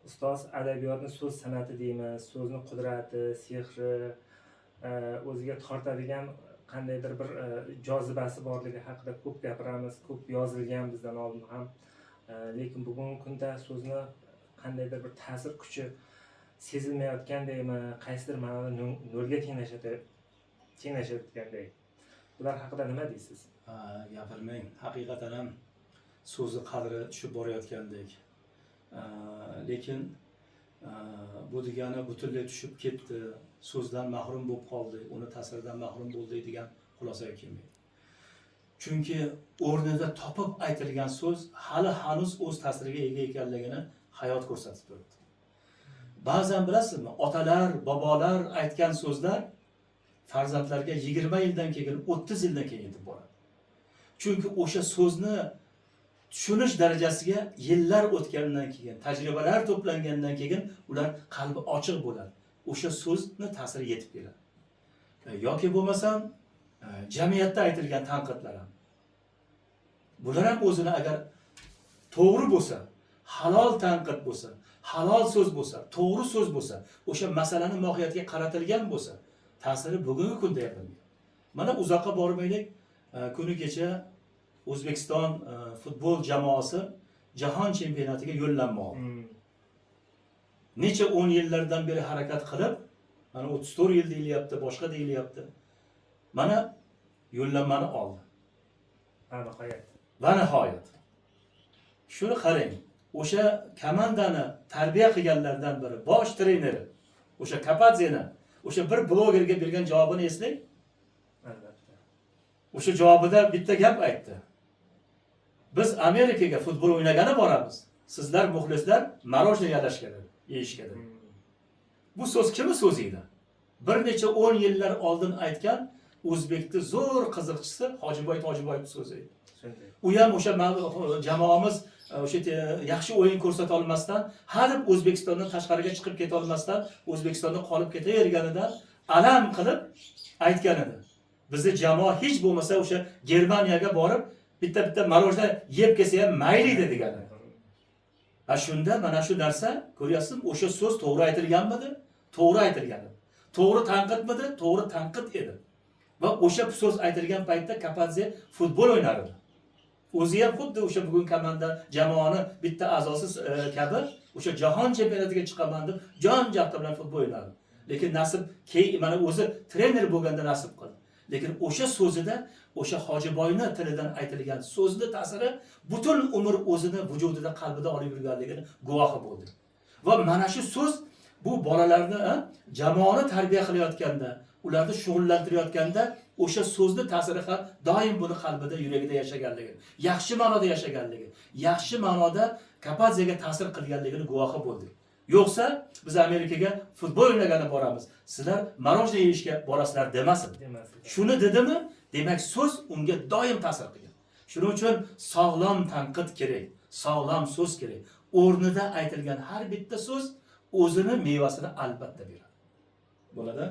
Ustoz, adabiyotni so'z san'ati deymiz, so'zni qudrati, sehri, o'ziga tortadigan qandaydir bir jozibasi borligi haqida ko'p gapiramiz, ko'p yozilgan bizdan oldin ham. Lekin bugungi kunda so'zni qandaydir bir ta'sir kuchi sezilmayotgandaymi, qaysidir ma'noda nolga tenglashayotganday. Bular haqida nima deysiz? Ha, gapirmang, haqiqatan ham so'zni qadri tushib borayotgandek. Lekin bu degani butunlay tushib ketdi, so'zdan mahrum bo'lib qoldik, uni ta'siridan mahrum bo'ldik degan xulosaga kelmaydi. Chunki o'rnida topib aytilgan so'z hali hanuz o'z ta'siriga ega ekanligini hayot ko'rsatib turibdi. Ba'zan bilasizmi, otalar, bobolar aytgan so'zlar farzandlarga 20 yildan keyin, 30 yildan keyin yetib boradi. Chunki o'sha so'zni tushunish darajasiga yillar o'tgandan keyin, tajribalar to'plangandan keyin ular qalbi ochiq bo'ladi. O'sha so'zni ta'siri yetib keladi. Yoki bo'lmasam jamiyatda aytilgan tanqidlar ham. Bular ham o'zini agar to'g'ri bo'lsa, halol tanqid bo'lsa, halol so'z bo'lsa, to'g'ri so'z bo'lsa, o'sha masalani mohiyatiga qaratilgan bo'lsa, ta'siri bugungi kunda ham bilingan. Mana uzoqqa bormaylik, kuni kecha O'zbekiston futbol jamoasi jahon chempionatiga yo'llanma oldi. Necha 10 yillardan beri harakat qilib, mana 34 yil deyilyapti, boshqa deyilyapti. Mana yo'llanmani oldi. Va nihoyat. Va nihoyat. Shuni qarang, o'sha komandani tarbiya qilganlardan biri, bosh treneri, o'sha Kapadzeni o'sha bir blogerga bergan javobini eslang. Albatta. O'sha javobida bitta gap aytdi. Biz Amerikaga futbol o'ynagani boramiz. Sizlar muxlislar мороженое yalashga dedi, yeyishga dedi. Bu so'z kimni so'zi edi? Bir necha 10 yillar oldin aytgan o'zbekni zo'r qiziqchisi Hojiboy Tojiboyev so'zi edi. Shunday. U ham o'sha jamoamiz o'sha yaxshi o'yin ko'rsata olmasdan, hadeb O'zbekistondan tashqariga chiqib keta olmasdan, O'zbekistonda qolib ketaverganidan alam qilib aytgan edi. Bizni jamoa hech bo'lmasa o'sha Germaniyaga borib bitta-bitta мороженое yeb kelsa ham mayli edi degan edi. Ha, shunda mana shu narsa, ko'ryapsizmi, o'sha so'z to'g'ri aytilganmidi? To'g'ri aytilgan edi. To'g'ri tanqidmidi? To'g'ri tanqid edi. Va o'sha so'z aytilgan paytda Kapadze futbol o'ynar edi. O'zi ham xuddi o'sha bugun komanda jamoani bitta a'zosi kabi o'sha jahon chempionatiga chiqaman deb jon jahdi bilan futbol o'ynardi. Lekin nasib key mana o'zi trener bo'lganda nasib qildi. Lekin o'sha so'zida, o'sha Hojiboyni tilidan aytilgan so'zni ta'siri butun umr o'zini vujudida, qalbida olib yurganligini guvohi bo'ldi. Va mana shu so'z bu bolalarni, jamoani tarbiya qilayotganda, ularni shug'ullantirayotganda o'sha so'zni ta'siri ham doim buni qalbida, yuragida yashaganligi, yaxshi ma'noda yashaganligi, yaxshi ma'noda Kapadzega ta'sir qilganligini guvohi bo'ldik. Yo'qsa biz Amerikaga futbol o'ynagani boramiz, sizlar мороженое yeyishga borasizlar demasin. Demasdi. Shuni dedimi, demak so'z unga doim ta'sir qilgan. Shuning uchun sog'lom tanqid kerak, sog'lom so'z kerak. O'rnida aytilgan har bitta so'z o'zini mevasini albatta beradi. Bo'ladi?